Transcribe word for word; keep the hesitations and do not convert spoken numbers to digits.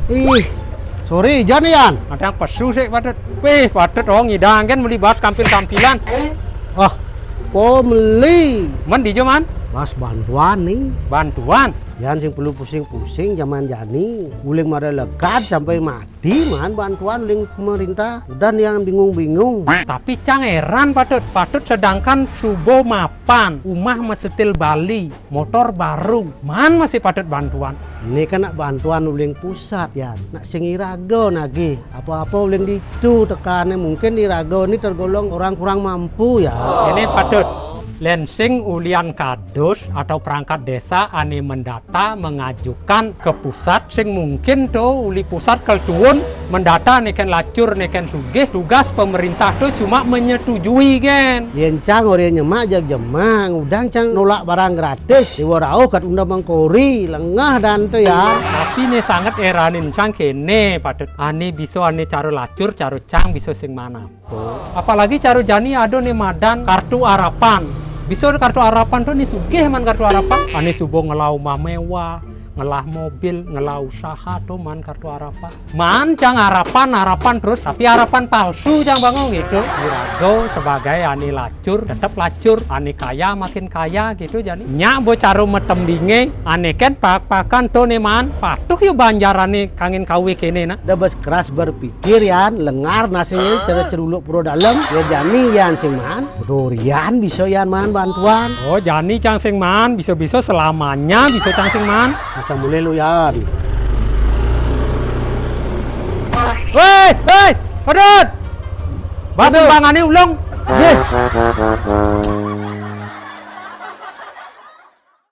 Ih, sorry, jan Yan. Ada yang pesu sik, Patut. Wih, Patut, oh, ngidang kan meli bas kampil-kampilan. Ah, po meli. Men dija, Man? Bas bantuan nih. Bantuan? Yan sing perlu pusing-pusing zaman jani. Uling mara lekad sampai mati, Man, bantuan uling pemerintah. Udah nih yang bingung-bingung. Tapi cang heran, Patut. Patut sedangkan suba mapan, umah masetil Bali, motor baru. Man masih patut bantuan. Ini kan nak bantuan uling pusat, Yan. Nak sing iraga nagih. Apa-apa uling ditu tekane. Mungkin iraga ini tergolong orang kurang mampu, ya. Ini Patut. Lén sing ulian kadus atau perangkat desa ane mendata mengajukan ke pusat, sing mungkin to uli pusat kal tuun mendata neken lacur neken sugih, tugas pemerintah to cuma menyetujui gen. Yen cang ora nyemak, jag jemak, ngudang cang nolak barang gratis. Dewa rauh kat unda mengkori, lengah dan to ya. Tapi ne sangat heranin cang kene, Patut. Ane bisa ane cara lacur, cara cang bisa sing mana. Apalagi cara jani ada ne madan kartu harapan. Bisa kartu harapan to ne sugih man kartu harapan. Ane suba ngelah umah mewah, ngelah mobil, ngelah usaha to man kartu harapan. Man cang harapan, harapan terus, tapi harapan palsu cang bangun gitu. Iraga sebagai ane lacur, tetep lacur, ane kaya makin kaya gitu jani. Nyak bo cara metembinge, ane ken pak-pakan to ne man, patuh yo banjarane kangin kawe kene na. Da bas keras berpikir, Yan, lengar nase cara ceruluk pura dalem. Ya jani Yan sing man. Dorian bisa Yan man bantuan. Oh, jani cang sing man, bisa-bisa selamanya bisa cang sing man. Macam mulai lu, Yan. Weh, weh, Padut. Bas Padut. Sumbangane ulung. Nggih.